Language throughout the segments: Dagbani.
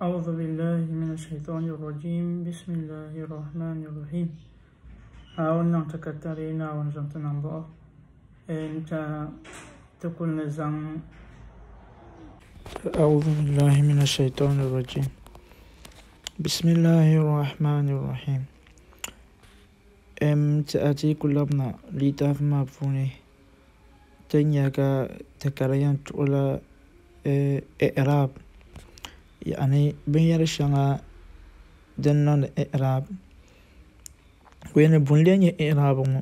أعوذ بالله من الشيطان الرجيم بسم الله الرحمن الرحيم Naawuni niŋ ti ka tari Naawuni zaŋ ti niŋ buɣu n-ta ti kuli ni zaŋ أعوذ بالله من الشيطان الرجيم بسم الله الرحمن الرحيم Ti Atiku labina litaafi maa puuni ti ni nya ka ti ka di yɛn tuɣila i'raab yaani binyɛri shɛŋa din niŋdi i'raab ni buni n-lee nyɛ i'raab ŋɔ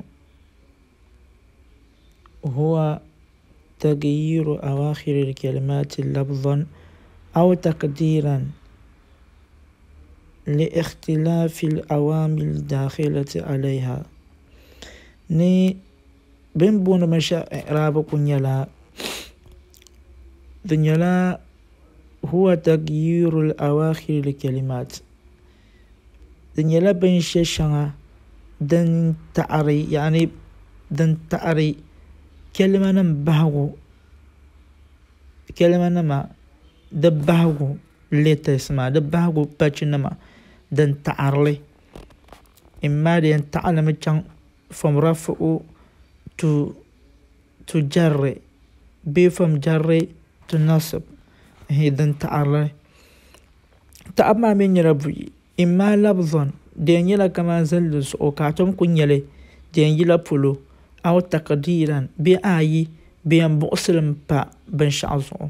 huwa tagyiru awaakhiri l-kalimaati lafzan aw taqdiiran li-ikhtilaafi l-awaamil daakhilati alayha ni bɛ ni booni binshɛɣu i'raab kuli nyɛla di nyɛla huwa tagyiru l-awaakhiri l-kalimaat di nyɛla binshɛ shɛŋa din taɣiri yaani din taɣiri kalimanima bahigu kalimanima di bahigu letters maa di bahigu pachinima din taɣirili imma di yɛn taɣilimi chaŋ from rafu'u to to jarri bee from jarri to nasib din taɣirili taɣibu maa mi nyɛla buyi imma labzan di yɛn nyɛla kamani zilli zuɣu ka a tom ku nyɛli di yɛn yila polo aw taqdiran bee ayi bɛ yɛn buɣisili pa binshɛɣu zuɣu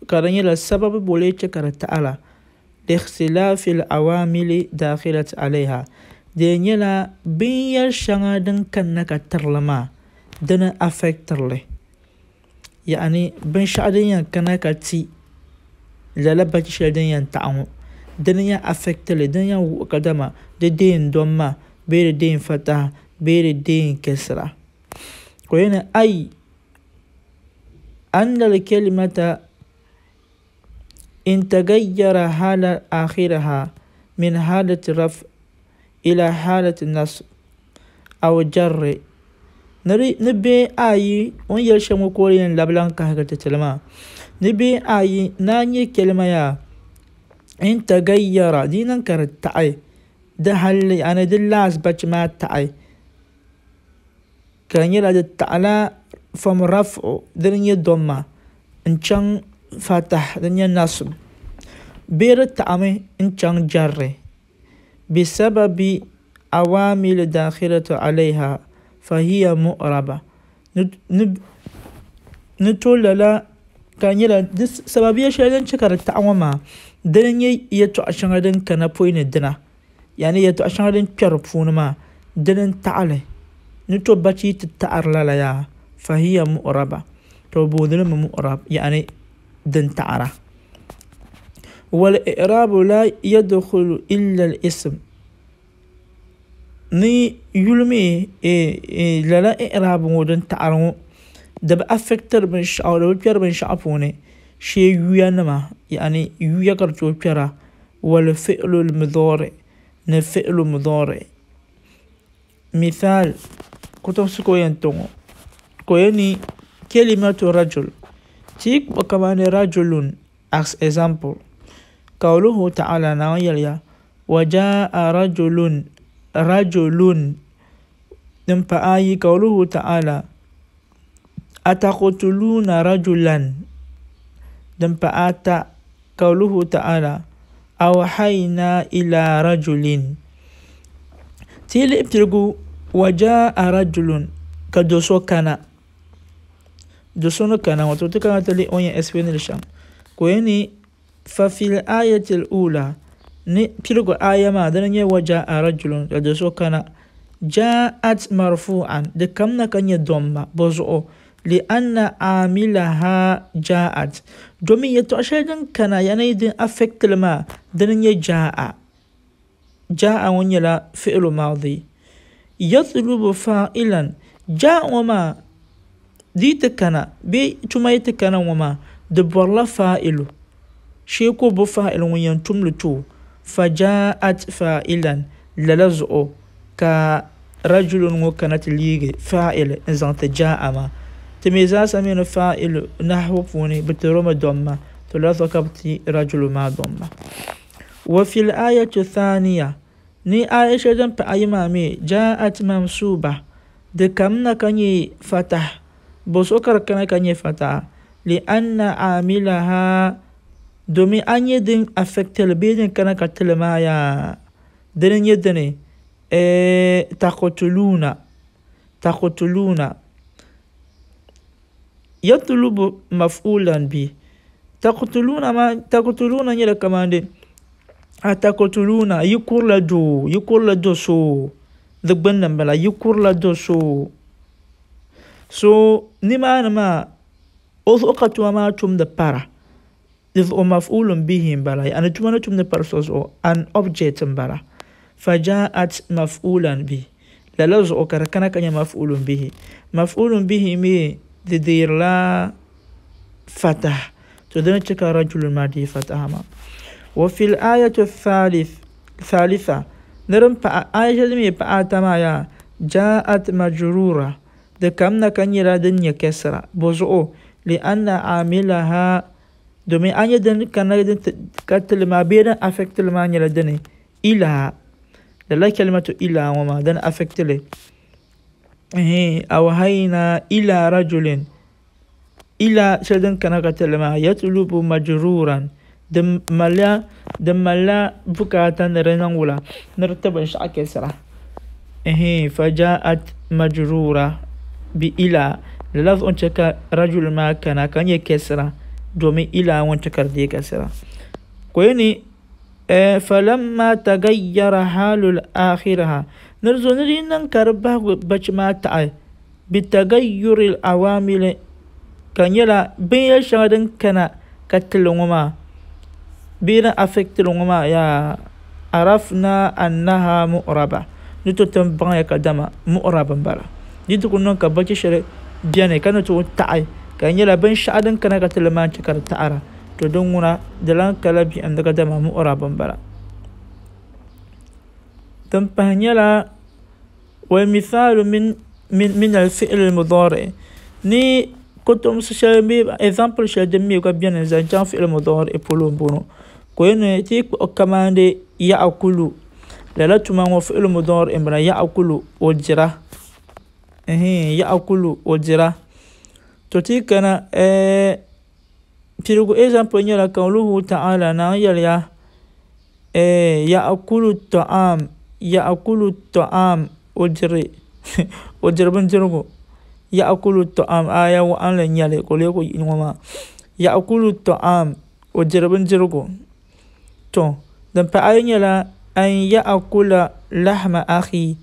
ka di nyɛla sababu bɔ lee che ka di taɣira liikhtilaafi l-awaamili daakhilati alayha di yɛn nyɛla binyɛri shɛŋa din kanna ka tirili maa dini affectirili yaani binshɛɣu din yɛn kana ka ti lala bachi shɛli din yɛn taɣi ŋɔ dini yɛn affectili dini yɛn wuhi kadama di deei domma bee di deei fataha bee di deei kasra ka o yɛli ay anna al-kalimata in tagayyara hala akhiraha min halati raf ila halati nasb aw jarri ni bee ayi o ni yɛli shɛm ŋɔ ka o yɛn labi lan kahigi ti tili maa ni bee ayi ni a nyɛ kalima yaa in tagayyara di yi niŋ ka di taɣi di halli yaani di last bachi maa taɣi ka di nyɛla di taɣila from rafu dini nyɛ domma n-chaŋ fatah din nyɛ nasb bee di taɣimi n-chaŋ jarri bisababi awaamili daakhilati alayha fahiya mu'raba ni tooi lala ka di nyɛla di sababiya shɛli din chɛ ka di taɣi ŋɔ maa dini n-nyɛ yɛltɔɣa shɛŋa din kana pɔi ni dina yaani yɛltɔɣa shɛŋa din kpɛri puuni maa dini n-taɣi li ni tooi bachi yi ti taɣiri lala yaa fahiya mu'raba to bɛ booni li mi mu'rab yaani din taɣira wal i'raabu la yadkhulu illa al-ism ni yuli mi lala i'raabu ŋɔ din taɣiri ŋɔ di bi affectiri binshɛɣu di bi kpɛri binshɛɣu puuni shee yuya nima yaani yuya ka di tooi kpɛra wal fi'lu al-mudari ni fi'lu mudari mithal kotomsi ka o yɛn ti ŋɔ ka o yɛn ni kalimatu rajul ti yi kpuɣi kamani rajulun as example qawluhu ta'ala Naawuni yɛliya wa jaa rajulun rajulun din pa ayi qawluhu ta'ala ataqtuluna rajulan din pa ata qawluhu ta'ala awhayna ila rajulin ti yi lihi piligu wa jaa rajulun ka do so kana do so ni kana ŋɔ to ti kana ti lihi o ni yɛn explain li shɛm ka o yɛn ni fa fil ayati al-ula ni piligu aya maa dini nyɛ wa jaa rajulun ka do so kana jaat marfu'an di kamna ka nyɛ domma bɔ zuɣu li'anna amilaha jaat domin yɛltɔɣa shɛli din kana yaani din affect li maa dini nyɛ jaa jaa ŋɔ nyɛla fi'lu maadi yatlubu fa'ilan jaa ŋɔ maa di yi ti kana bee tuma yi ti kana ŋɔ maa di bɔrila fa'ilu shee ka o bo fa'ilu ŋun yɛn tumli ti o fa jaat fa'ilan lala zuɣu ka rajulun ŋɔ kana ti leegi fa'il n zaŋ ti jaa maa ti mi zaasa mi ni fa'ilu nahwu puuni bɛ tirimi domma To lala zuɣu ka bi ti rajulu maa domma. Wa fil ayati thaniya, ni aya shɛli din pahi ayi maa mi, ja'at mansuba, di kamna ka nyɛ fatah. Bo zuɣu ka di kana ka nyɛ fatah? Li anna amilaha, domin a nyɛ din affectili bee din kana ka tili maa yaa, dini nyɛ dini taqtuluna, taqtuluna yatlubu maf'ulan bi. Taqtuluna maa, taqtuluna nyɛla kamani a taqtuluna yi kurila doo, yi kurila do so, di gbunni n bala, yi kurila do so. So nimaani maa o zuɣu ka tuma maa tumdi para, di zuɣu maf'ulun bihi n bala, yani tuma ni tumdi pari so zuɣu, an object n bala. Faja'at maf'ulan bi, lala zuɣu ka di kana ka nyɛ maf'ulun bihi. Maf'ulun bihi mi di deerila fatah, to dini chɛ ka rajulun maa deei fataha maa. Wa fil ayati thalitha, ni din pahi aya shɛli din mi pahi ata maa yaa, ja'at majrura, di kamna ka nyɛla din nyɛ kasra. Bo zuɣu? Li anna amilaha, domin a nyɛ din kana din ka tili maa bee din affectili maa nyɛla dini ila, lala kalimatu ila ŋɔ maa din affectili. Awhayna ila rajulin, ila shɛli din kana ka tili maa yatlubu majruran, din malila bukaata ni di niŋ wula, ni di ti binshaɣu kasra. Faja'at majrura bi ila, lala zuɣu n chɛ ka rajul maa kana ka nyɛ kasra, domin ila ŋɔ n chɛ ka di deei kasra. Ko ni falamma tagayyara halul akhiraha, ni di zuɣu ni di niŋ ka di bahigu bachi maa taɣi bi tagayyuril awamili, ka nyɛla binyɛri shɛŋa din kana ka tili ŋɔ maa bee din affectili ŋɔ maa yaa, arafna annaha mu'raba, ni to tin baŋya ka dama mu'rab n bala. Di ti ku niŋ ka bachi shɛli beni ka ni tooi taɣi ka di nyɛla binshaɣu din kana ka tili maa n chɛ ka di taɣira, to din ŋuna di lan kala biɛhim di ka dama mu'rab n bala. Din pahi nyɛla wal mithalu min al-fi'l al-mudari, ni kotomsi shɛli bee example shɛli din mi gba beni zaŋ chaŋ fi'l mudari polo m-bɔŋɔ. Ko ni ti kpuɣi kamani ya'kulu, lala tuma ŋɔ fi'l mudari m-bala, ya'kulu o dira, ya'kulu o dira. To ti kana piligu example nyɛla qawluhu ta'ala, naan yɛliya ya'kulu ta'am, ya'kulu ta'am, o diri o diri bindirigu. Ya'kulu ta'am, aya waɣinli n nyɛli ka o lee ku yihi ŋɔ maa. Ya'kulu ta'am, o diri bindirigu. To din pahi ayi nyɛla an ya'kula lahma akhi,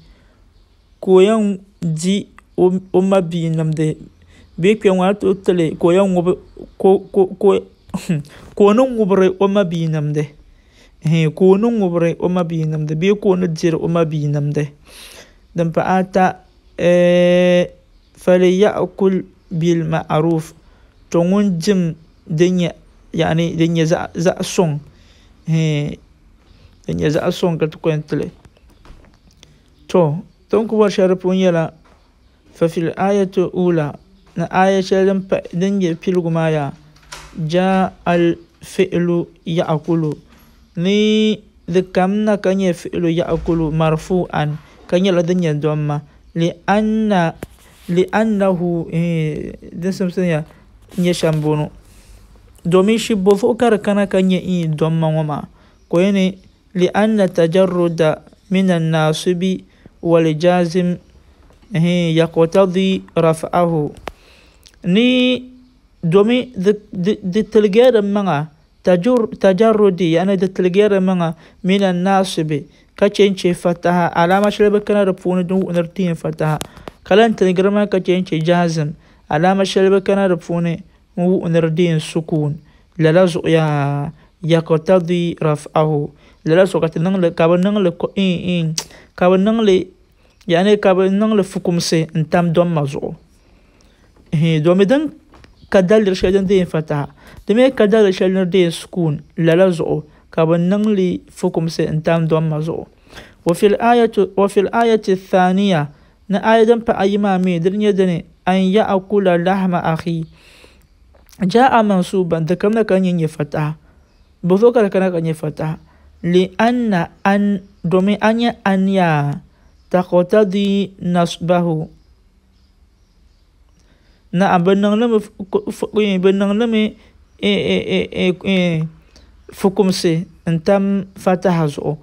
ka o yɛn di o ma bia nimdi bee kpɛ ŋɔ a tooi tili ka o yɛn ŋubi ka o ni ŋubiri o ma bia nimdi, ka o ni ŋubiri o ma bia nimdi bee ka o ni diri o ma bia nimdi. Din pahi ata falya'kul bil ma'ruf, to ŋun dim din nyɛ yani din nyɛ zaɣ suŋ, din nyɛ zaɣ suŋ ka ti ku yɛn tili. To tin ku bɔri shɛli di puuni nyɛla fa fil ayati ula, ni aya shɛli din pahi din nyɛ piligu maa yaa, jaa al fi'lu ya'kulu, ni di kamna ka nyɛ fi'lu ya'kulu marfu'an, ka nyɛla din nyɛ domma, li anna li annahu din simsi nyɛ shɛm bɔŋɔ, domin shi bo zuɣu ka di kana ka nyɛ domma ŋɔ maa, ko ni li anna tajarruda min an-nasibi wal jazim yaqtadi raf'ahu, ni domin di tiligiya di maŋa tajarrudi, yani di tiligiya di maŋa min an-nasibi ka chɛ n-chɛ fataha, alama shɛli bi kana di puuni din wuhi ni di ti yɛn fataha, ka lan tiligiri maa ka chɛ n-chɛ jazim, alama shɛli bi kana di puuni n wuhi ni di deei sukun. Lala zuɣu yaa yaqtadi raf'ahu, lala zuɣu ka ti niŋli ka bi niŋli ka bi niŋli yani ka bi niŋli fukumsi n tam domma zuɣu, domin din ka daliri shɛli din deei fataha, di mi ka daliri shɛli din deei sukun, lala zuɣu ka bi niŋli fukumsi n tam domma zuɣu. Wa fil ayati thaniya, ni aya din pahi ayi maa mi di nyɛ dini an ya'kula lahma akhi, Jaa mansuban, di kamina ka di nyɛ fataha. Bozuɣu ka di kana ka di nyɛ fataha? Lianna an, domin a nya an yaa taqtadi nasbahu. Na'am, bɛ niŋlimi bɛ niŋlimi fukumsi n-tam fataha zuɣu.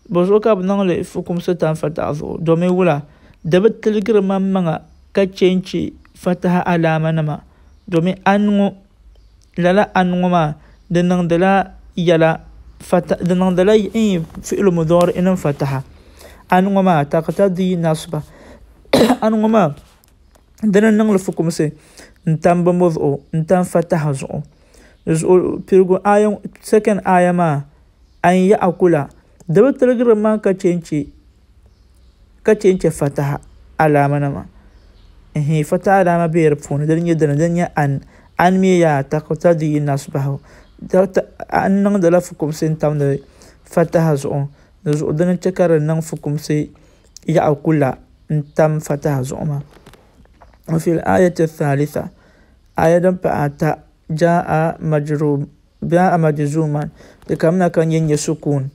Bozuɣu ka bɛ niŋli fukumsi tam fataha zuɣu? Domin wula? Di bi tiligiri maŋmaŋa ka chenchi fataha alaamanima. Domin an ŋɔ, lala an ŋɔ maa, di niŋdila yɛla fata, di niŋdila fi'lu mudɔri'i nim fataha. An ŋɔ maa taqtadi nasba. An ŋɔ maa dini niŋli fukumsi n-tam bimbo zuɣu, n-tam fataha zuɣu. Di zuɣu piligu aya, second aya maa, an ya'kula, di bi tiligiri maŋ ka chenchi ka chenche fataha alaamanima. Ɛhɛn, fataha alaama be di puuni, dini nyɛ dini, dini nyɛ an. An mi yaa taqtadi nasbahu. An niŋdila fukumsi n-tamdi fataha zuɣu. Di zuɣu dini che ka di niŋ fukumsi ya'kula n-tam fataha zuɣu maa. Wa fil ayati thalitha, aya din pahi ata, jaa majrum, jaa majzuman, di kamina ka nyɛ nyɛ sukun.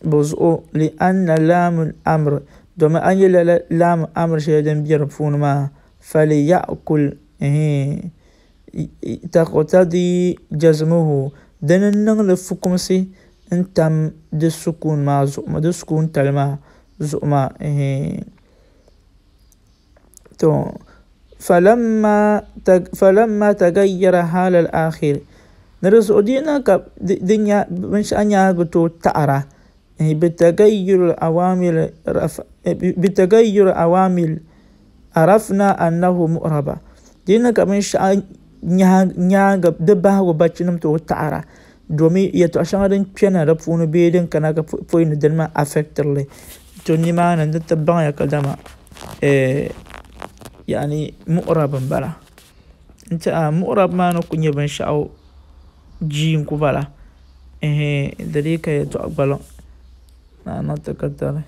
Bozuɣu lianna laamul amr, domin a nyɛ lala laam amr shɛli din be di puuni maa, falya'kul, ɛhɛn, taqtadi jazmuhu, dini niŋli fukumsi n-tam di sukun maa zuɣu, di sukun tali maa zuɣu maa, ɛhɛn. To falamma falamma tagayyara hal al-akhir, ni di zuɣu di niŋ ka di nya binshɛɣu nyaangi tooi taɣara, bitagayyur awamil bitagayyur awamil arafna annahu mu'raba, di niŋ ka binshɛɣu nyaanga di bahigu bachinim tooi taɣara, domin yɛltɔɣa shɛŋa din kpɛna di puuni bee din kana ka pɔi ni dini maa affectiri li. To nimaani di ti baŋya kadama yani mu'rab n-bala. N-ti a mu'rab maa ni ku nyɛ binshɛɣu jii n-ku bala, ɛhɛn, di dii ka yɛltɔɣa gbaliŋ. Naa niŋ ti ka tali.